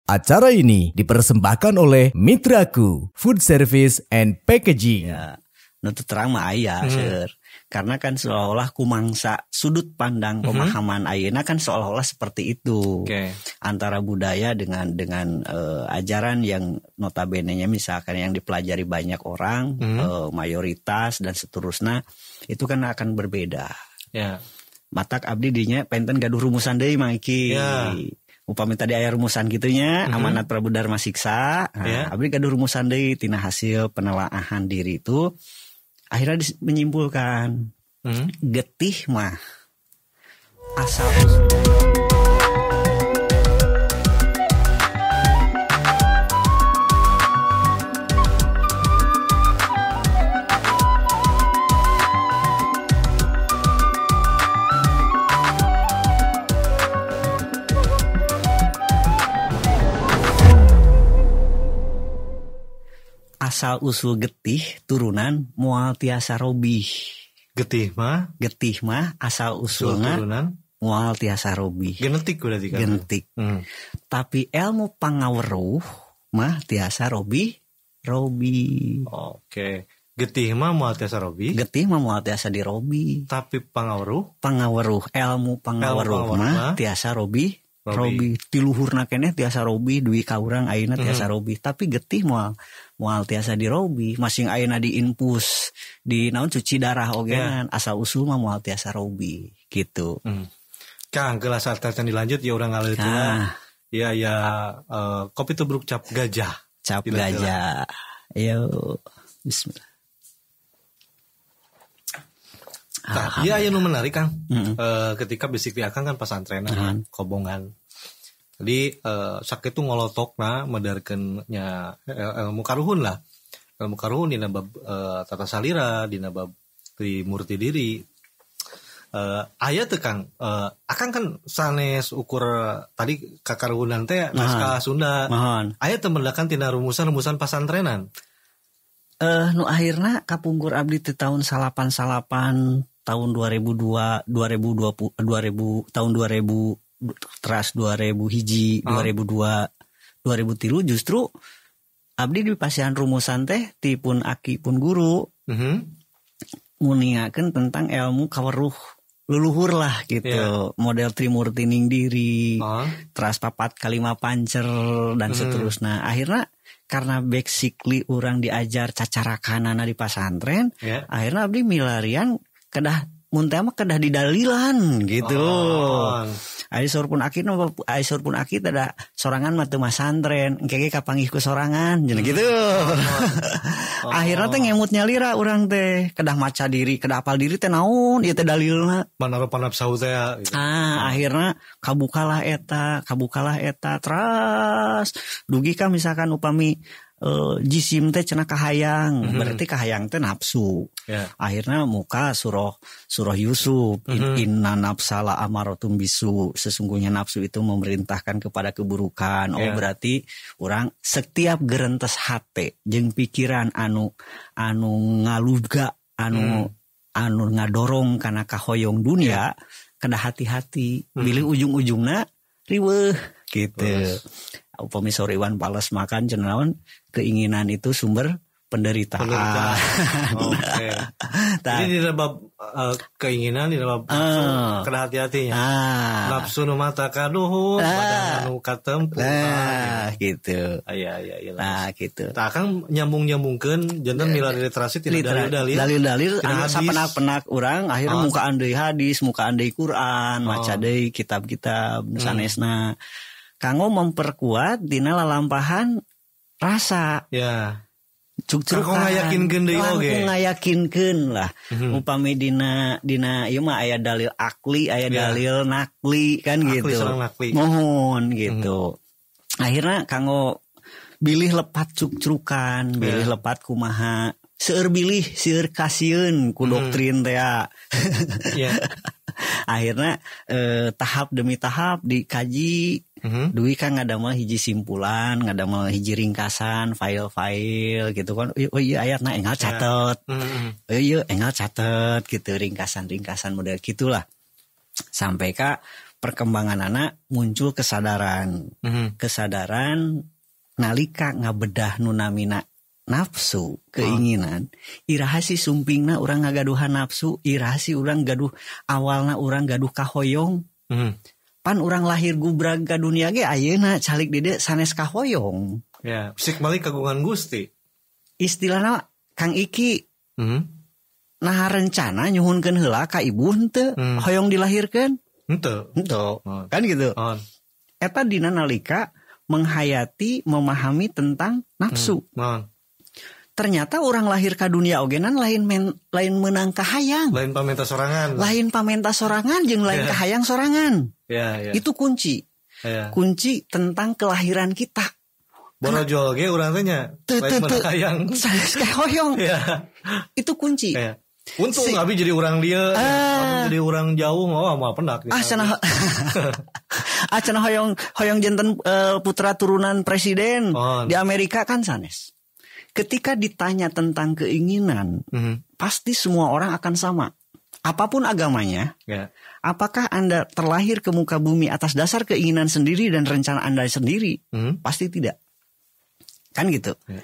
Acara ini dipersembahkan oleh Mitraku Food Service and Packaging. Ya, nu teu terang mah aya seueur. Karena kan seolah-olah kumangsa sudut pandang pemahaman ayeuna kan seolah-olah seperti itu. Antara budaya dengan ajaran yang notabene-nya misalkan yang dipelajari banyak orang, mayoritas dan seterusnya, itu kan akan berbeda. Ya. Matak abdi dinya penten gaduh rumusan deui Mang Iki. Ya. Upami tadi aya rumusan gitunya, amanat Prabu Dharma Siksa. Nah, abdi gaduh rumusan deui tina hasil penelaahan diri itu akhirnya menyimpulkan getih mah asal asal usul getih turunan moal tiasa robih. Getih mah? Getih mah asal usulna turunan moal tiasa robih. Genetik berarti kan? Genetik. Tapi ilmu pangaweruh mah tiasa robih, robih. Oke. Getih mah moal tiasa robih. Getih mah moal tiasa dirobi. Tapi pangaweruh? Pangaweruh, ilmu pangaweruh mah tiasa robih. Robi tiluhurna keneh tiasa robi duwi ka urang ayeuna tiasa robi, tapi getih moal tiasa dirobi, masing ayeuna diinfus di naon cuci darah ogenan, asal usul mah moal tiasa robi gitu. Kang gelas saat dilanjut ya urang ngaleuh teh. Ya ya kopi tubruk cap gajah. Cap gajah. Ayo bismillah. Nah, iya aya nu menarik Kang. Ketika basic di Akang kan pasantrenan, kobongan. Jadi sakitu ngolotokna medarkeun nya ilmu karuhun lah. Ilmu karuhun dina bab tata salira, dina bab trimurti diri. Aya teu Kang, Akang kan sanes ukur tadi kakaruhunan teh naskah Sunda. Aya teu mendakan tina rumusan-rumusan pasantrenan. Nu akhirna kapungkur abdi teh tahun 88 tahun 2002 2020 2000 tahun 2000 teras 2001 2002 2003 justru abdi di pasihan rumusan teh ti pun aki pun guru nguningakeun tentang ilmu kaweruh leluhur lah gitu, model trimurti ning diri, teras papat kalima pancer dan seterusnya. Akhirnya karena basically orang diajar cacarakanana di pasantren, akhirnya abdi milarian kedah mun teh mah kedah didalilan gitu. Ari saur pun aki ari saur pun aki teh sorangan mah teu masantren, engke ge kapanggih ku sorangan cenah gitu. Akhirna teh ngemut nyalira urang teh, kedah maca diri, kedah apal diri teh naon ieu teh dalilna. Manarupa nafsu teh gitu. Akhirna kabukalah eta teras dugi ka misalkan upami jisim teh cenah kahayang, berarti kahayang teh nafsu. Akhirnya muka surah Yusuf, inna nafsala amaratum bisu, sesungguhnya nafsu itu memerintahkan kepada keburukan. Oh berarti orang setiap gerentes hate jeung pikiran anu ngaluga, anu ngadorong kana kahoyong dunia, kedah hati-hati, bilih ujung-ujungna riweuh gitu. Upami Iwan Fals makan cenah keinginan itu sumber penderitaan. Oke. Jadi di bab keinginan, di bab nafsu, kena hati-hatinya. Nafsu nu mata kaduhun, badan nu katempuh. Nah, gitu. Iya, iya. Nah, gitu. Tah Akang nyambung-nyambungkeun janten milari literasi tina dalil-dalil. Dalil-dalil anu sapenak-penak urang akhirnya mukaan deui hadis, mukaan deui Quran, maca deui kitab-kitab nu sanesna. Kanggo memperkuat dina lalampahan rasa. Ya. Cuk-cukan. Kanggo ngayakinkeun deui oge. Kanggo ngayakinkeun lah. Upami dina ieu mah aya dalil akli, aya dalil nakli kan akli gitu. Sareng nakli. Mohon gitu. Akhirnya kanggo bilih lepat cuk-cukan, bilih lepat kumaha. Seueur bilih, seueur kasieun ku doktrin teh. Akhirnya tahap demi tahap dikaji. Duwi kan ngadamel hiji simpulan, ngadamel hiji ringkasan, file-file gitu kan. Oh iya ayatna enggal catet. Oh iya enggal catet gitu, ringkasan-ringkasan model gitulah. Sampai ka Perkembangan anak muncul kesadaran. Kesadaran nalika ngabedah nu namina nafsu, keinginan. Iraha si sumpingna urang ngagaduhan nafsu, iraha si urang gaduh awalna urang gaduh kahoyong. Pan urang lahir gubrag ka dunia ge ayeuna calik di dieu sanes kahoyong. Ya, sik balik kagungan Gusti. Istilahna Kang Iki. Nah rencana nyuhunkeun heula ka ibu henteu hoyong dilahirkeun. Henteu. Henteu. Kan gitu. Eta dina nalika menghayati, memahami tentang nafsu. Ternyata orang lahir ka dunia ogenan lain menang kahayang. Lain pamenta sorangan. Lain pamenta sorangan jeung lain kahayang sorangan. Yeah. Itu kunci. Yeah. Kunci tentang kelahiran kita. Borojol ge urang teh nya. Lain menang kahayang. Sanes kahoyong. Yeah. Itu kunci. Yeah. Untung abi jadi orang dia, jadi orang jauh mau pendak. Ah cenah. Ah cenah hoyong janten putra turunan presiden di Amerika kan sanes. Ketika ditanya tentang keinginan, pasti semua orang akan sama. Apapun agamanya, apakah Anda terlahir ke muka bumi atas dasar keinginan sendiri dan rencana Anda sendiri? Pasti tidak. Kan gitu. Yeah.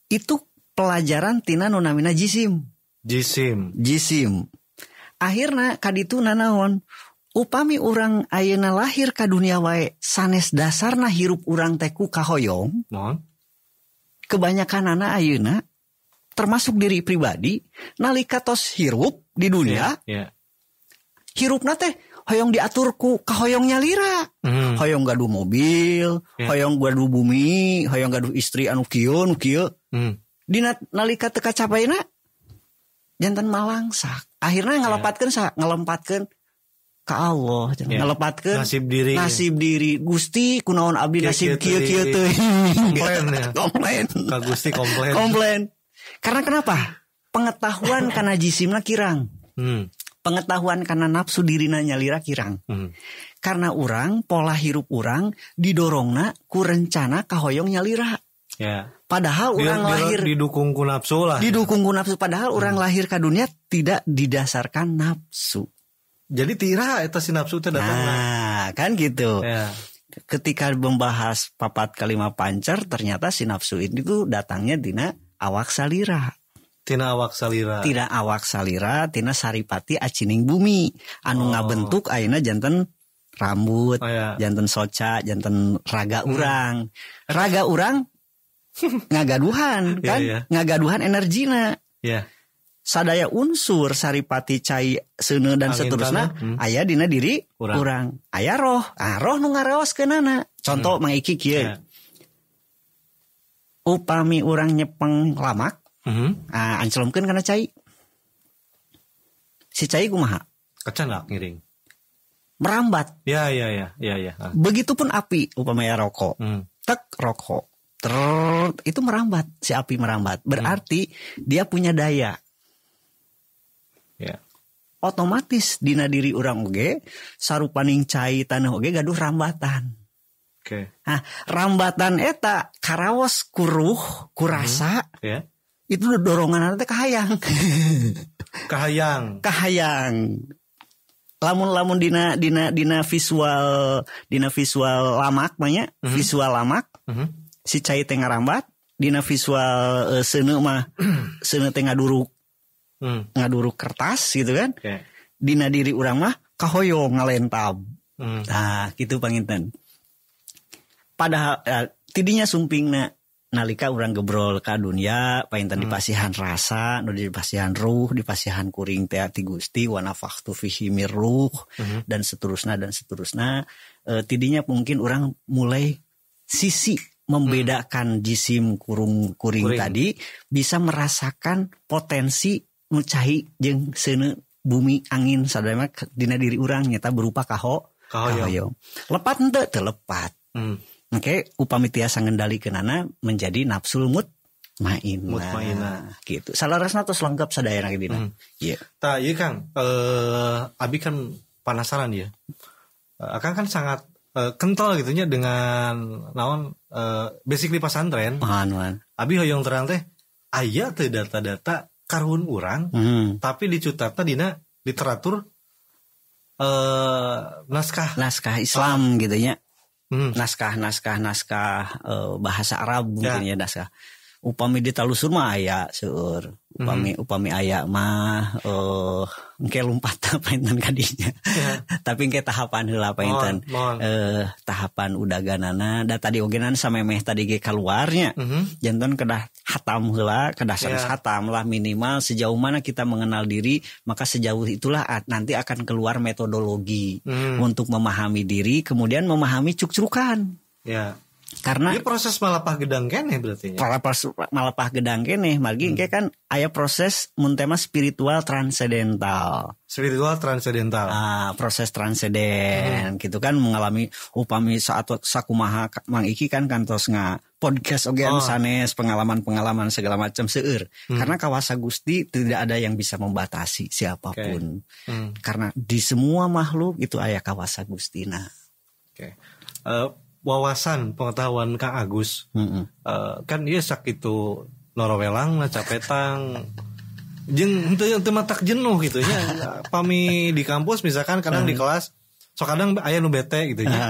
Itu pelajaran tina nu namina jisim. Jisim. Akhirna kaditu nanaon? Upami urang ayeuna lahir ka dunia wae sanes dasarna hirup urang teh ku kahoyong. Kebanyakan anak ayeuna termasuk diri pribadi nalika tos hirup di dunia hirupna teh hoyong diatur ku kahoyong nyalira. Hoyong gaduh mobil, hoyong gaduh bumi, hoyong gaduh istri anu kieu nu kieu. Dina nalika teu kacapaina jantan malangsak. Akhirnya ngalempatkeun ngalempatkeun ka Allah, ngalepatkeun nasib diri. Gusti kunaon abdi nasib kieu kieu teuing. Komplain ya. Komplain. Ka Gusti komplain. Komplain. Karena kenapa? Pengetahuan kana jisimna kirang. Pengetahuan kana nafsu dirina nyalira kirang. Karena urang pola hirup urang didorongna ku rencana kahoyong nyalira. Ya. Padahal orang lahir didukung ku nafsu lah. Didukung ku nafsu, padahal orang lahir ka dunia tidak didasarkan nafsu. Jadi tira eta si nafsu teh datang. Nah, kan gitu. Ya. Ketika membahas papat kalima pancer, ternyata si nafsu ini tuh datangnya dina awak salira. Tina awak salira. Tina awak salira, tina saripati acining bumi. Anu ngabentuk ayeuna janten rambut, janten soca, janten raga urang. Raga urang ngagaduhan kan, ngagaduhan energina. Sadaya unsur saripati cai seuneu dan angin seterusna aya dina diri urang. Aya roh, roh nu ngareoskeunana. Contoh Mang Iki kieu. Upami urang nyepeng lamak, ancelomkeun kana cai. Si cai kumaha? Kecandak ngiring. Merambat. Ya. Begitupun api upami aya rokok. Tek rokok. Itu merambat, si api merambat. Berarti dia punya daya. Ya. Otomatis dina diri urang oge sarupaning cai tanah oge gaduh rambatan. Oke. Nah, rambatan eta karaos kuruh kurasa. Itu dorongan teh kahayang. Kahayang. Lamun-lamun dina visual, dina visual lamak mah nya, visual lamak. Si cai teh ngarambat, dina visual seuneu mah seuneu teh ngaduruk. Ngaduruk kertas gitu kan. Dina diri urang mah kahoyong ngalentab. Nah, gitu panginten. Padahal tidinya sumpingna nalika urang gebrol ka dunia panginten dipasihan rasa, nu dipasihan ruh, dipasihan kuring teh ti Gusti wa nafakhtu fihi mir ruh dan seterusna dan seterusna. Tidinya mungkin urang mulai sisi membedakan jisim kuring tadi bisa merasakan potensi nu cai jeung seuneu bumi angin sadaya mah dina diri urang nyata berupa kahoyong. Lepat henteu teu lepat. Oke, upami tiasa ngendalikeunana menjadi nafsul mutmainah. Gitu. Salarasna tos lengkap sadayana dina. Ieu. Tah ieu Kang, abi kan penasaran ya. Akang kan sangat kental gitu nya dengan naon basically pasantren. Abi hoyong terang teh aya teu data-data karuhun urang, tapi dicutatna dina literatur Naskah Islam gitu nya. Naskah bahasa Arab mungkin ya naskah. Upami ditalusur mah aya seueur. Upami aya mah engke lumpat painten kadinya. Tapi engke tahapan heula painten. Tahapan udaganana da tadi ogenan samemeh tadi ge kaluarnya. Janten kedah hatam heula, kedah sanes hatam lah minimal sejauh mana kita mengenal diri, maka sejauh itulah nanti akan keluar metodologi untuk memahami diri, kemudian memahami cuk-cukan. Ya. Karena ini proses malapah gedang keneh berarti. Malapah gedang keneh margi engke kan aya proses mun tema spiritual transendental. Spiritual transendental. Proses transenden gitu kan mengalami upami saat sakumaha Mang Iki kan kantos nga podcast oge anu sanes pengalaman-pengalaman segala macam seueur. Karena kawasa Gusti tidak ada yang bisa membatasi siapapun. Karena di semua makhluk itu aya kawasa Gustina. Oke. Wawasan pengetahuan Kang Agus kan ieu sakitu norowelang capetang jeung henteu matak jenuh gitu nya. Pami di kampus misalkan kadang di kelas sok kadang aya nu bete gitu nya.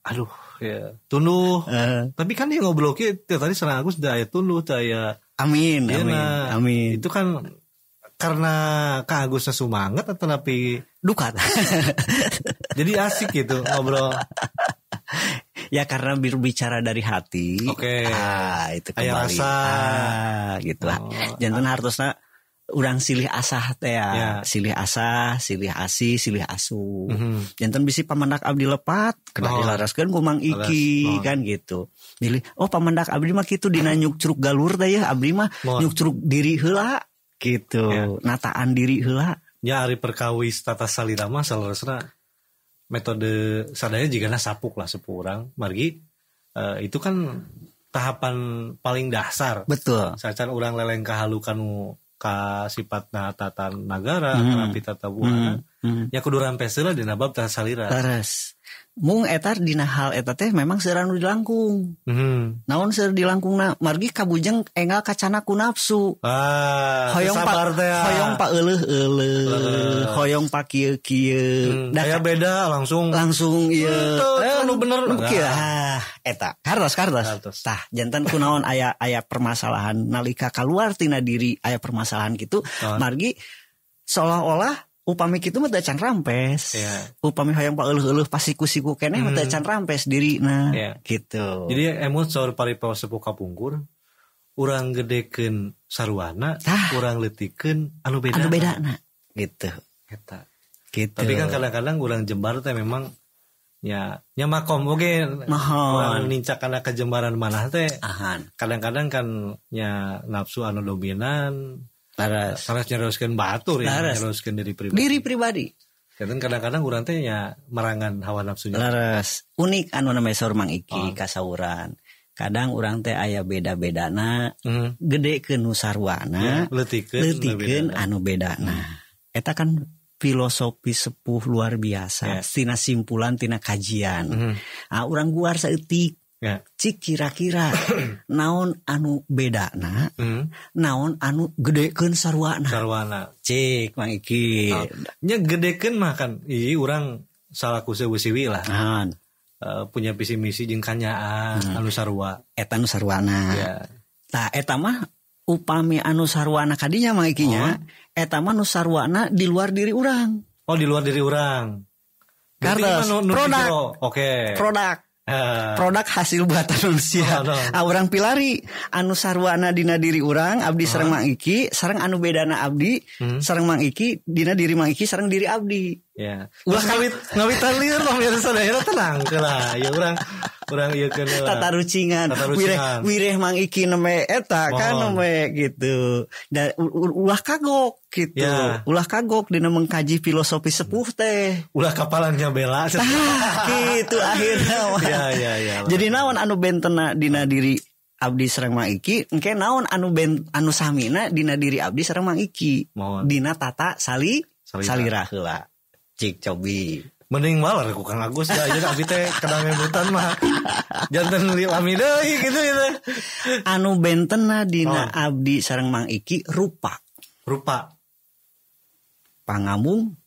Aduh ya tunduh. Tapi kan dia ngobrol kieu tadi sareng Agus da aya tunduh da aya amin amin amin. Itu kan karena Kang Agusnya sumanget atau tapi duka. Jadi asik gitu ngobrol. Ya karena berbicara dari hati. Oke. Itu kembali. Rasa. Gitu. Janten hartosna urang silih asah teh ya. Silih asah, silih asih, silih asuh. Janten bisi pamandak abdi lepat, kedah dilaraskeun ku Mang Iki kan gitu. Milih, oh pamandak abdi mah kitu dina nyukcruk galur teh ya, abdi mah nyukcruk diri heula gitu. Nataan diri heula. Ya ari perkawis tata salira mah saleresna metode sadaya jigana sapuk lah sepuh urang margi itu kan tahapan paling dasar. Betul. Sacan urang leleng kahalu kanu ka sifatna tata nagara terapi tata buana. Ya kudu rampes heula dina bab tata salira. Leres. Mung eta dina hal eta teh memang seueur anu dilangkung. Naon seueur dilangkungna margi kabujeng enggal kacana ku nafsu. Hoyong pa hoyong pa euleuh-euleuh, hoyong pa kieu-kieu. Aya beda langsung ieu. Anu bener. Eta kartos. Tah janten kunaon aya permasalahan nalika kaluar tina diri aya permasalahan kitu margi seolah-olah upami kitu mah teu can rampes. Upami hoyong paeuleuh-euleuh pasiku-siku keneh mah teu can rampes dirina gitu. Jadi emut saur paripaos sepuh kapungkur urang gedekeun saruana, urang leutikeun anu bedana. Anu bedana gitu. Eta. Gitu. Tapi kan kadang-kadang urang jembar teh memang ya nya makom oge urang nincak kana kejembaran manah teh. Kadang-kadang kan nya nafsu anu dominan. Sanes nyeroskeun batur ya, nyeroskeun diri pribadi. Diri pribadi. Kan kadang-kadang urang teh nya merangan hawa nafsunya. Leres. Unik anu namanya saur Mang Iki kasauran. Kadang urang teh aya beda-bedana, gedekeun nu sarwana, leutikeun anu bedana. Eta kan filosofi sepuh luar biasa, tina simpulan tina kajian. Urang guar saeutik. Cik kira-kira naon anu bedana, naon anu gedekeun sarwana. Cik Mang Iki. Nya gedekeun mah kan ieu urang salaku seusiwi lah. Punya visi misi jeung kanyaan anu sarua. Eta anu sarwana. Tah eta mah upami anu sarwana kadinya Mang Iki nya, eta mah nu sarwana di luar diri urang. Oh, di luar diri urang. Karena produk. Oke. Produk. Produk hasil buatan manusia. Urang pilari anu sarwana dina diri urang abdi sareng Mang Iki sareng anu bedana abdi sareng Mang Iki dina diri Mang Iki sareng diri abdi. Ya. Ulah ngawitan lieur pemirsa daerah tenang lah. Ya urang ieu keun tatarucingan. Wireh Mang Iki neme eta kan neme gitu. Da ulah kagok gitu. Ya. Ulah kagok dina mengkaji filosofi sepuh teh. Ulah kapalannya bela. Gitu akhirnya. Ya. Jadi naon anu bentena dina diri abdi sareng Mang Iki, engke naon anu anu samina dina diri abdi sareng Mang Iki. Dina tata salira heula. Cik cobi. Mending malah ku Kang Agus ya aja abdi teh kadang ngebutan mah. Janten lami deui gitu gitu. Anu bentena dina abdi sareng Mang Iki rupa. Rupa. Pangamung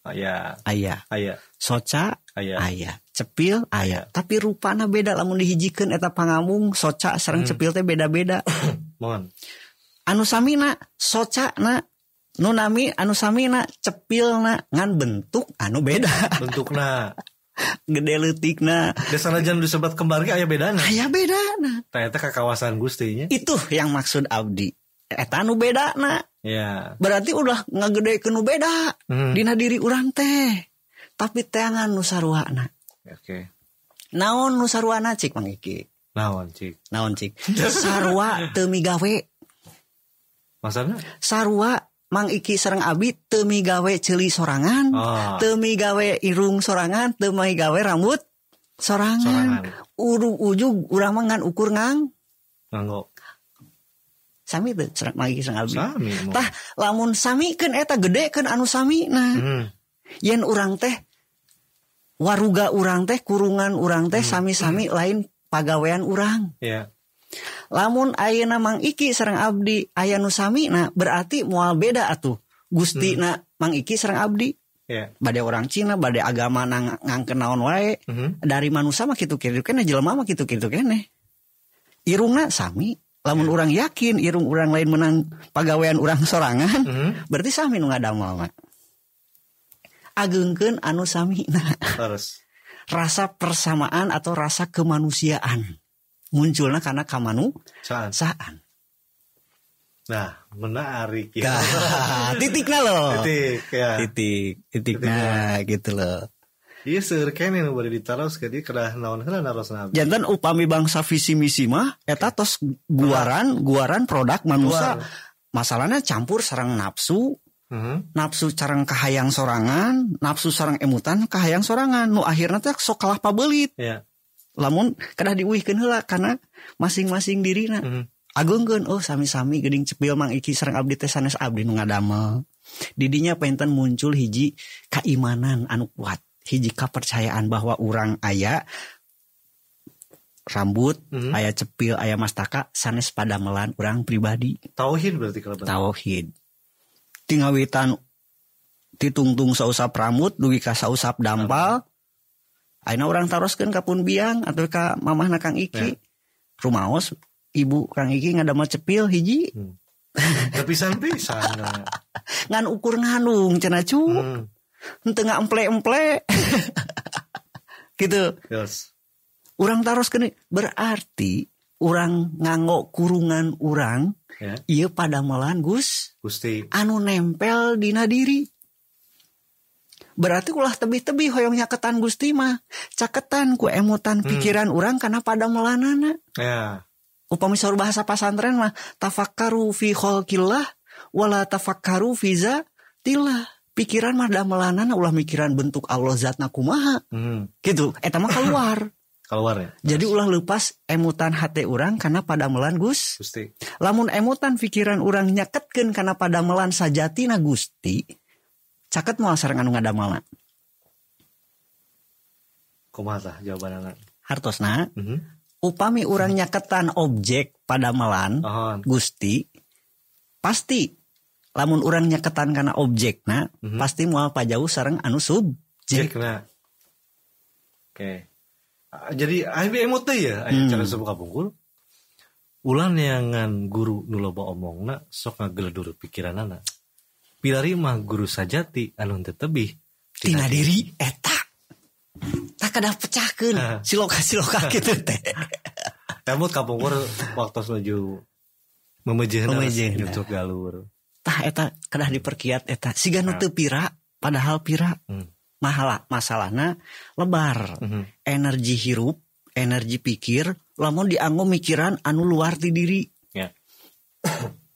Aya. Aya. Aya. Soca aya. Aya. Cepil aya. Tapi rupana beda lamun dihijikeun eta pangamung soca sareng cepil teh beda-beda. Mohon. Anu samina soca na nu nami anu samina cepilna ngan bentuk anu beda. Bentukna gede leutikna. Sanajan disebat kembar ge aya bedana. Aya bedana. Tah eta ka kawasan Gusti nya. Itu yang maksud abdi. Eta anu bedana. Ya. Berarti udah ngagedekeun nu beda dina diri urang teh. Tapi teangan nu saruana. Oke. Naon nu saruana cik Mang Iki? Naon cik? Naon cik? Sarua teu migawe. Maksudna? Sarua Mang Iki sareng abi teu migawe ceuli sorangan, teu migawe irung sorangan, teu migawe rambut sorangan. Ujug urang mah ngan ukur ngang. Nganggo. Sami teu sareng Mang Iki sareng abi. Sami. Tah lamun samikeun eta gedekeun anu samina. Yen urang teh waruga urang teh kurungan urang teh sami-sami lain pagawean urang. Yeah. Lamun ayeuna Mang Iki sareng abdi aya nu samina berarti moal beda atuh. Gustina Mang Iki sareng abdi. Yeah. Bade orang Cina, bade agama ngangkeun naon wae. Dari manusia mah kitu-kitu keneh, jelema mah kitu-kitu keneh. Irungna sami. Lamun urang yakin irung urang lain menang pagawean urang sorangan, berarti sami nu ngadamel mah. Agengkeun anu samina. Terus. Rasa persamaan atau rasa kemanusiaan munculna karena kamanusiaan. Nah, menarik ya. Titikna loh. Titik ya. Titikna gitu loh. Iya seueur keneh nu bade ditaros ke dieu kedah naon heula narosna abdi. Janten upami bangsa visi misi mah eta tos guaran produk manusia. Masalahnya campur sareng nafsu. Nafsu sareng kahayang sorangan, nafsu sareng emutan kahayang sorangan. Nu akhirna teh sok kalah pabelit. Yeah. Lamun kedah diuihkeun heula karena masing-masing dirina. Agungkeun oh sami-sami geuning cepil Mang Iki sareng abdi teh sanes abdi nu ngadamel. Didinya penten muncul hiji keimanan anu kuat, hiji kepercayaan bahwa urang aya rambut, aya cepil, aya mastaka sanes padamelan urang pribadi. Tauhid berarti kalau tauhid. Tingawitan titungtung sausap rambut dugi ka sausap dampal. Ayeuna urang taroskeun ka pun biang atau ka mamahna Kang Iki. Rumaos ibu Kang Iki ngadamel cepil hiji. Pisan-pisan. Ngan ukur ngandung cenah cu. Henteu ngaemple-emple. Gitu. Yes. Urang taroskeun berarti urang nganggo kurungan urang ieu padamelan Gusti anu nempel dina diri. Berarti ulah tebih-tebih hoyong nyaketan Gusti mah. Caketan ku emutan pikiran urang karena padamelanana. Ya. Upami saur bahasa pasantren mah tafakkaru fi khalqillah wala tafakkaru fi zatillah. Pikiran mah damelanana ulah mikiran bentuk Allah zatna kumaha. Gitu, eta mah keluar. Keluar ya. Jadi ulah lepas emutan hati urang karena padamelan Gusti. Lamun emutan pikiran urang nyaketkeun karena padamelan sajatina Gusti, caket moal sareng anu ngadamelna. Kumaha tah jawabanana? Hartosna, upami urang nyaketan objek padamelan Gusti, pasti lamun urang nyaketan kana objekna, pasti moal pajauh sareng anu subjekna. Oke. Jadi abi emot teh ya, aya cara sebuah kapungkur. Ulah neangan guru nu loba omongna sok ngageledur pikiranana. Pilari mah guru sajati anu teu tebih tina diri eta. Tah kedah pecahkeun siloka-siloka kitu teh. Emot kapungkur waktu menuju memejehna nyucuk galur. Tah eta kedah diperkiat eta siga nu teu pira padahal pira. Masalahna lebar. Energi hirup, energi pikir lamun dianggo mikiran anu luar ti diri. Yeah.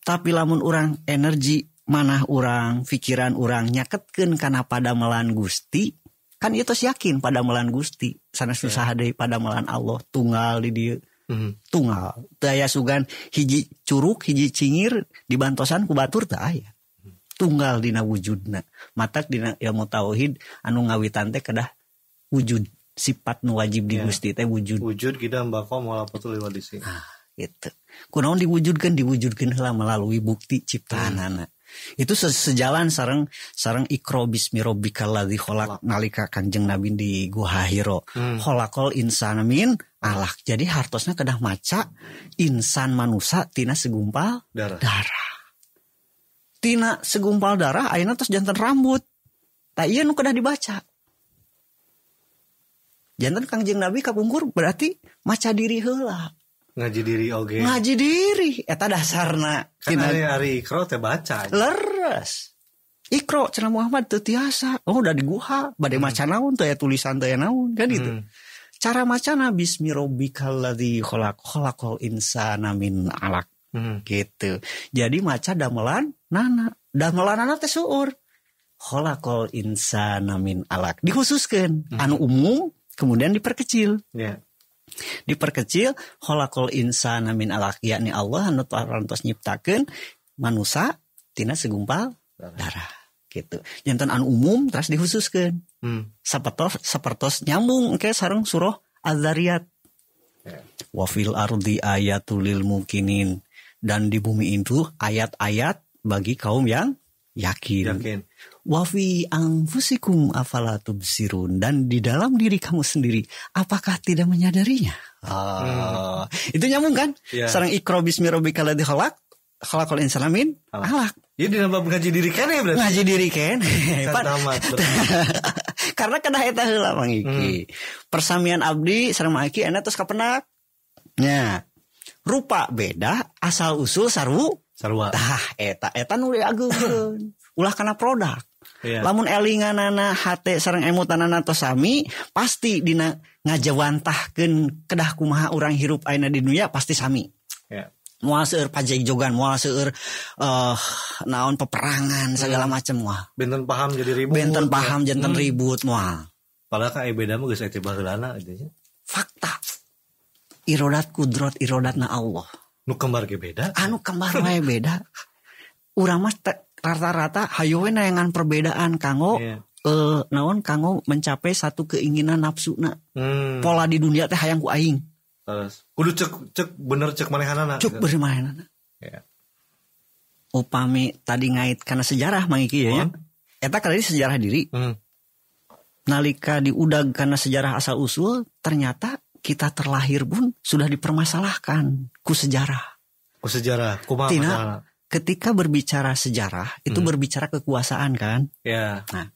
Tapi lamun urang energi manah urang, pikiran urang nyaketkeun kana padamelan Gusti, kan ieu tos yakin padamelan Gusti, sanes nu saha deui padamelan Allah tunggal di dieu. Tunggal. Teu aya sugan hiji curug, hiji cingir dibantosan ku batur teu aya. Tunggal dina wujudna. Matak dina ilmu tauhid anu ngawitan teh kedah wujud, sifat nu wajib di Gusti teh wujud. Wujud kita mbako moal patul lewat di sini. Ah, gitu. Kunaon diwujudkeun heula melalui bukti ciptaanana. Itu sejalan sareng iqra bismi rabbikal ladzi khalaq nalika Kangjeng Nabi di Gua Hiro. Khalaqal insana min alaq. Jadi hartosna kedah maca insan manusa tina segumpal darah. Tina segumpal darah ayeuna tos janten rambut. Tah ieu nu kedah dibaca. Janten Kangjeng Nabi kapungkur berarti maca diri heula. Ngaji diri oge. Ngaji diri eta dasarna. Kan ari Iqra teh baca. Leres. Iqra cenah Muhammad teu tiasa. Oh udah di guha, bade maca naon teu aya tulisan teu aya naon kan gitu. Cara macana bismi rabbikal ladzi khalaq khalaqal insana min alaq. Gitu. Jadi maca damelan nana. Damelanana teh seueur. Khalaqal insana min alaq. Dikhususkeun anu umum kemudian diperkecil. Yeah. Diperkecil khalaqal insana min alaq yakni Allah anu parantos nyiptakeun manusa tina segumpal darah gitu. Janten anu umum terus dikhususkeun. Sapertos nyambung engke sareng surah Az-Zariyat. Yeah. Wa fil ardi ayatul lil mukinin, dan di bumi itu ayat-ayat bagi kaum yang yakin. Wa fi anfusikum afala tubsirun, dan di dalam diri kamu sendiri apakah tidak menyadarinya? Itu nyambung kan? Yeah. Sareng iqra bismi rabbikal ladzi khalaq khalaqal insana min alaq. Jadi nambah ngaji diri keneh berarti. Ngaji diri keneh. Karena kedah eta heula Mang Iki. Persamian abdi sareng Mang Iki enak terus kapenak. Nya. Rupa beda, asal usul sarua. Tah eta nu diagungkeun. Ulah kana produk. Yeah. Lamun elinganana hate sareng emutanana tos sami, pasti dina ngajawantahkeun kedah kumaha urang hirup ayeuna di dunia pasti sami. Yeah. Moal seueur pajegjogan, moal seueur naon peperangan segala macam moal. Benten paham jadi ribut. Benten paham janten ribut moal. Padahal kan beda mah geus aya baheulana gitu nya. Fakta. Irodat kudrot irodatna Allah. Nu kembar ge beda. Anu kembar wae beda. Urang mah rata-rata hayo we nayangan perbedaan kanggo naon kanggo mencapai satu keinginan nafsuna. Pola di dunia teh hayang ku aing. Terus kudu cek bener cek manehanana. Cek bener manehanana. Yeah. Upami tadi ngait karena sejarah Mang Iki ya. Eta kali sejarah diri. Nalika diudag karena sejarah asal usul, ternyata kita terlahir pun sudah dipermasalahkan ku sejarah. Ku sejarah, kumaha masalah? Ketika berbicara sejarah itu berbicara kekuasaan kan? Ya. Nah,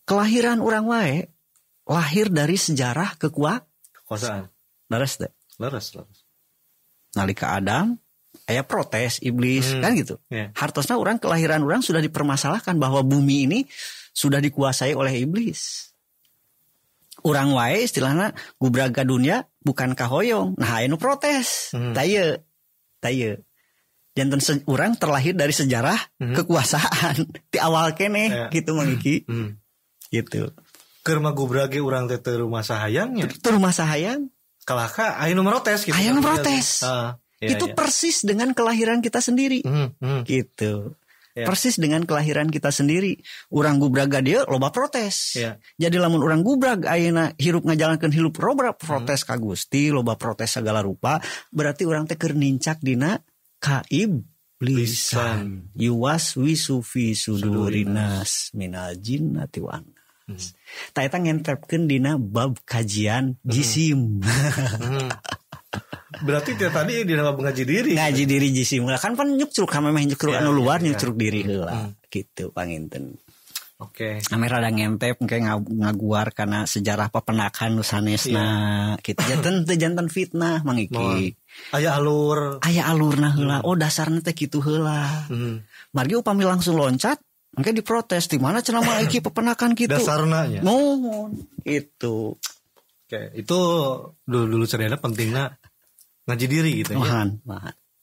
kelahiran orang wae lahir dari sejarah kekuasaan. Leres teh. Leres. Nalika Adam aya protes iblis kan gitu. Yeah. Hartosna orang kelahiran orang sudah dipermasalahkan bahwa bumi ini sudah dikuasai oleh iblis. Urang wae istilahna gubraga dunia bukan kahoyong. Nah aya nu protes. Taye. Janten urang terlahir dari sejarah kekuasaan di awal keneh gitu Mang Iki. Gitu. Keur mah gubrage urang teh teu rumasa hayangnya. Teu rumasa hayang. Kalahka aya nu protes gitu. Aya nu protes. Itu persis dengan kelahiran kita sendiri. Gitu. Ya. Persis dengan kelahiran kita sendiri. Urang gubraga dia loba protes. Ya. Jadi lamun urang gubrag ayeuna hirup ngajalankeun hirup loba protes ka Gusti, loba protes segala rupa, berarti urang teh keur nincak dina kaiblisan. Yuwaswisu fi sudurinas minal jinnati wan nas. Tah eta ngentepkeun dina bab kajian jisim. Berarti tiap tadi di dalam ngaji diri. Ngaji diri jisim. Kan pan nyukcruk hameh nyukcruk anu luar nyukcruk diri heula. Gitu panginten. Oke. Ame rada ngentep engke ngaguar kana sejarah papenakan nu sanesna kitu. Janten teu janten fitnah Mang Iki. Aya alur. Aya alurna heula. Oh dasarna teh kitu heula. Margi upami langsung loncat engke diprotes di mana cenah Mang Iki pepenakan kitu. Dasarna nya. Nuhun gitu. Oke, itu dulu cerita pentingna ngaji diri gitu ya.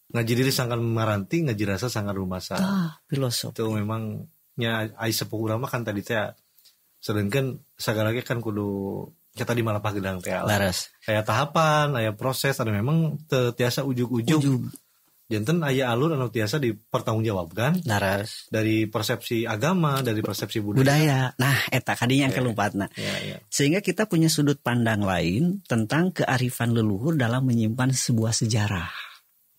Ngaji diri sangkan maranti, ngaji rasa sangkan rumasa. Filosofi. Itu memang nya ai sepuh urang mah kan tadi teh sedengkeun sagala ge kan kudu kita di malapah gedang teh. Leres. Aya tahapan, aya proses, ada memang teu tiasa ujug-ujug. Janten aya alur anu tiasa dipertanggungjawabkan. Leres. Dari persepsi agama, dari persepsi budaya. Nah, eta kadinya yang kelumpatna. Ya. Sehingga kita punya sudut pandang lain tentang kearifan leluhur dalam menyimpan sebuah sejarah.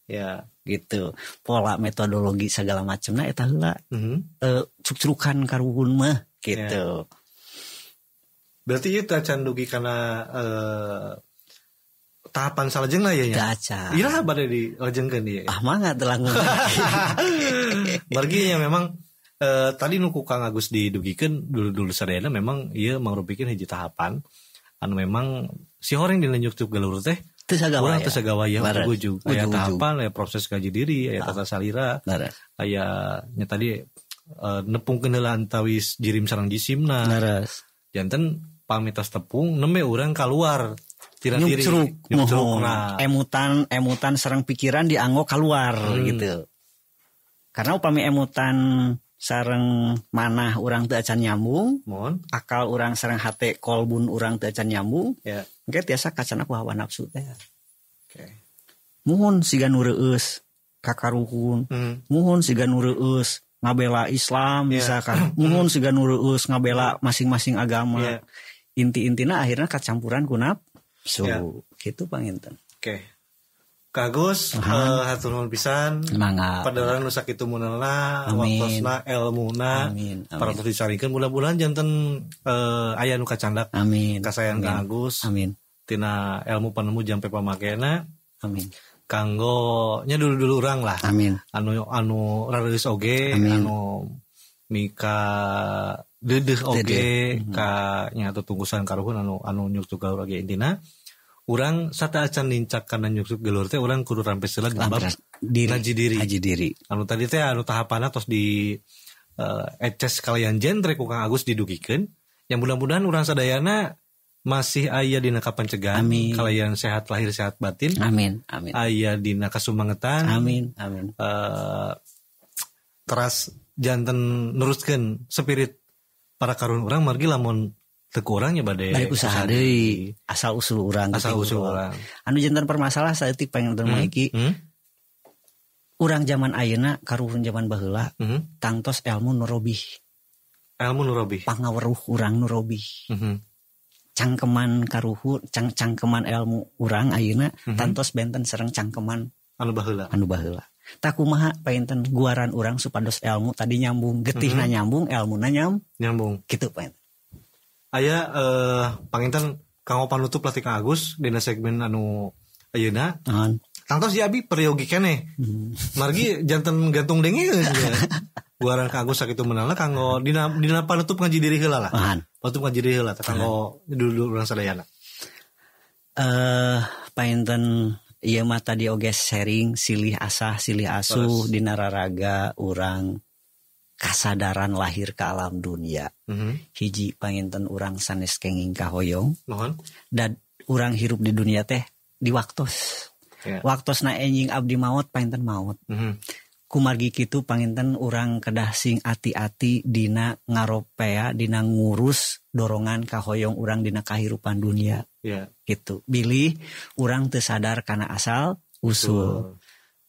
Ya. Gitu. Pola metodologi segala macamna eta heula. Cukcrukan karuhun mah gitu. Ya. Berarti ieu teh acan dugi kana tahapan salajengna ya nya. Acan. Iraha bade dilajengkeun ieu. Ah mangga teu langkung. Margi nya memang tadi nu ku Kang Agus didugikeun dulu-dulu sadayana memang ieu mangrupikeun hiji tahapan anu memang si horeng dina nyukcruk galur teh teu sagawaya. Urang teu sagawaya ujug-ujug. Aya tahapan, aya proses kaji diri, aya tata salira, aya nya tadi nepungkeun heula antawis jirim sareng jisimna. Leres. Janten pamitas tepung nembe urang kaluar tina diri. Nyukcruk. Nah. Emutan sareng pikiran dianggo kaluar gitu. Karena upami emutan sareng manah urang teu acan nyambung, mohon akal urang sareng hate kolbun urang teu acan nyambung, ya. Engke tiasa kacana ku hawa nafsu teh. Oke. Muhun siga nu reueus ka karuhun, muhun siga nu reueus ngabela Islam misalkan, muhun siga nu reueus ngabela masing-masing agama. Yeah. Inti-intina akhirnya kacampuran ku nafsu. Yeah. Gitu panginten. Oke. Kang Agus, hatur nuhun pisan. Mangga. Padaran nu sakitu meunana, waktosna, elmuna, parantos disaringkeun mudah-mudahan janten aya nu kacandak. Amin. Kasayan Kang Agus. Amin. Tina ilmu panemu jampe pamakena. Amin. Kanggo nya dulu-dulu urang lah. Amin. Anu rareueus oge, anu mika deudeuh oge ka nya tutungkusan karuhun anu nyukcruk galur oge intina. Urang sata acan nincak kana nyukcruk galur teh urang kudu rampes heula bab ngaji diri. Ngaji diri. Anu tadi teh anu tahapanna tos di eces kalian genre ku Kang Agus didugikeun. Yang mudah-mudahan urang sadayana masih aya dina kapancegahan kalian sehat lahir sehat batin. Amin. Amin. Aya dina kasumangetan. Amin. Amin. Teras janten neruskeun spirit para karuhun urang margi lamun teu kurang ya bade usaha deui asal usul urang asal usul urang. Anu janten permasalah saeutik panginten mah iki. Urang zaman ayeuna karuhun zaman baheula tangtos ilmu nu robih. Ilmu nu robih. Pangaweruh urang nu robih. Cangkeman karuhun, cangkeman ilmu urang ayeuna tangtos benten sareng cangkeman anu baheula. Anu baheula. Tah kumaha panginten guaran urang supados ilmu tadi nyambung, getihna nyambung, elmuna nyambung. Kitu panginten. Aya panginten kanggo panutup lah ti Kang Agus dina segmen anu ayeuna. Tangtos di abi peryogi keneh. Margi janten gantung denge geus. Guaran Kang Agus sakitu meunangna kanggo dina panutup ngaji diri heula lah. Panutup ngaji diri heula kanggo dulur urang sadayana. Panginten ieu mah tadi oge sharing silih asah silih asuh dina raraga urang kasadaran lahir ke alam dunia. Hiji panginten urang sanes kenging kahoyong. Dan urang hirup di dunia teh di waktos. Yeah. Waktosna enjing abdi maot panginten maot. Kumargi kitu panginten urang kedah sing ati-ati dina ngaropea dina ngurus dorongan kahoyong urang dina kahirupan dunia. Yeah. Gitu. Bilih urang teu sadar kana asal usul.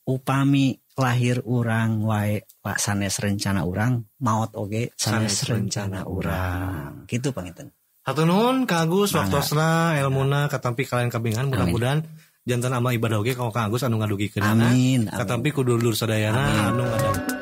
Upami lahir urang wae sanes rencana urang, maot oge sanes rencana urang. Gitu panginten. Hatur nuhun Kang Agus waktosna, elmuna katampi kalian kabingan mudah-mudahan janten amal ibadah oge kanggo Kang Agus anu ngadugikeun. Amin. Katampi ku dulur sadayana anu ngadang.